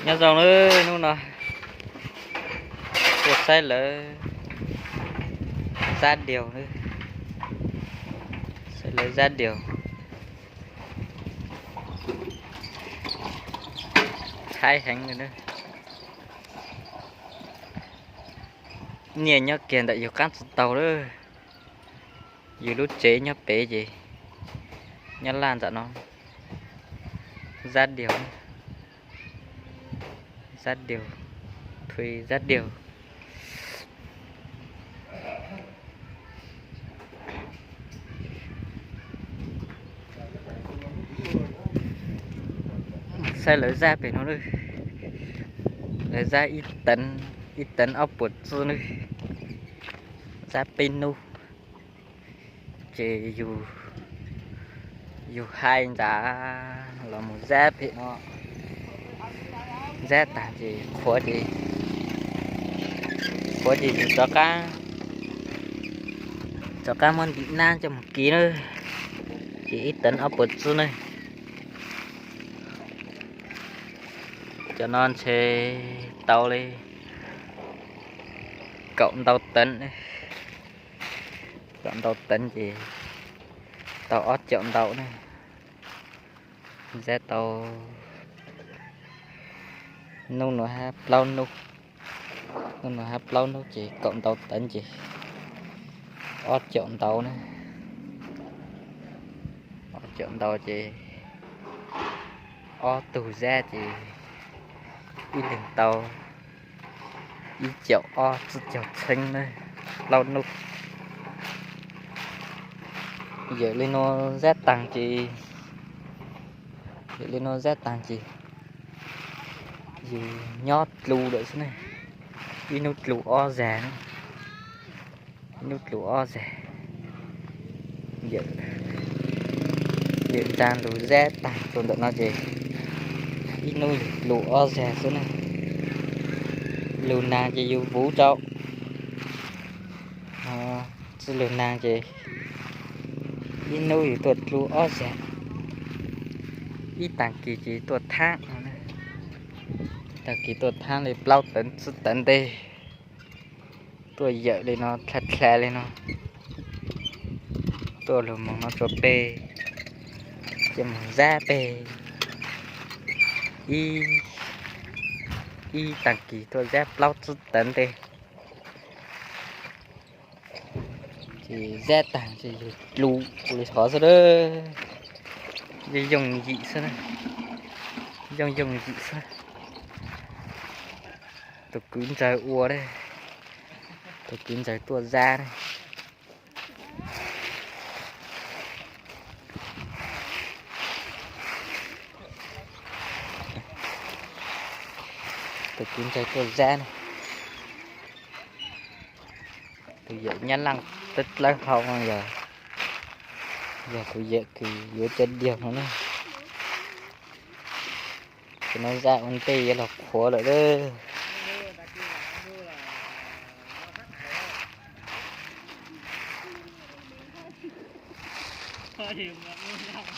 Nyob zoo nawb, hnub no tuaj saib lawv zab diaug nawb, saib lawv zab diaug, haib heev li nawb. Nyiaj nyob kiag ntawm yus qaab tsi tau lawm. Yus lub tsev nyob pem ces nyob laj ntawm no, zab diaug, zab diaug, thuv zab diaug. Saib lawv zab pem no nawb, lawv zab ib teev, ib teev ob puas txwb nawb, zab peb hnub. Ces yus, yus hais ntawd los mus zab pem no, zab tag ces qhuav ces, qhuav ces yus rov qab, rov qab muab ntim nab coj mus kiv nawb. Ces ib teev ob puas txwb nawb. Cov no ntshe tau li kaum ntau teev, kaum ntau teev ces tau ob caum ntau ne. Zab tau hnub no hab plaub hnub, hnub no hab plaub hnub ces kaum ntau teev ces ob caum ntau ne. Ob caum ntau ces ob tug zab ces ib leeg tau ib caum ob txwb caug txheeb ne, plaub hnub. Yawm li no zab taag ces, yawm li no zab taag ces yus nyob dlua lawm xwb ne, ib hnub dlua ob zag, ib hnub dlua ob zag. Yawm, yawm ntsa lug zab taag rua ntawm no ces ib hnub yus dlua ob zag xwb ne. Lug naag ces yus vuv rau, tsi lug naag ces ib hnub yus tuaj dlua ob zag. Ib taag kis ces tuaj thaab, taag kis tuaj thaab li plaub teev txwb teev ntej. Tuaj yawm li no dlha dlha li no, tuaj lug moog no rua peg, coj moog zab peg. Ib, ib taag kis tuaj zab plaub txwb teev ntej. Ces zab taag ces yus dlua li hov xwb lawm. Yooj yooj yim xwb, yooj yooj yim xwb. Tus kwv ntxawg ua, tus kwv ntxawg tuaj zab ne. Tus kwv ntxawg tuaj zab ne. Tus yawm nyab laaj dlawb hau no yog, yog tus yawm kws yuav cov diaug no ne. Tus no zab ua ntej yuav los qhuav lawm lawm.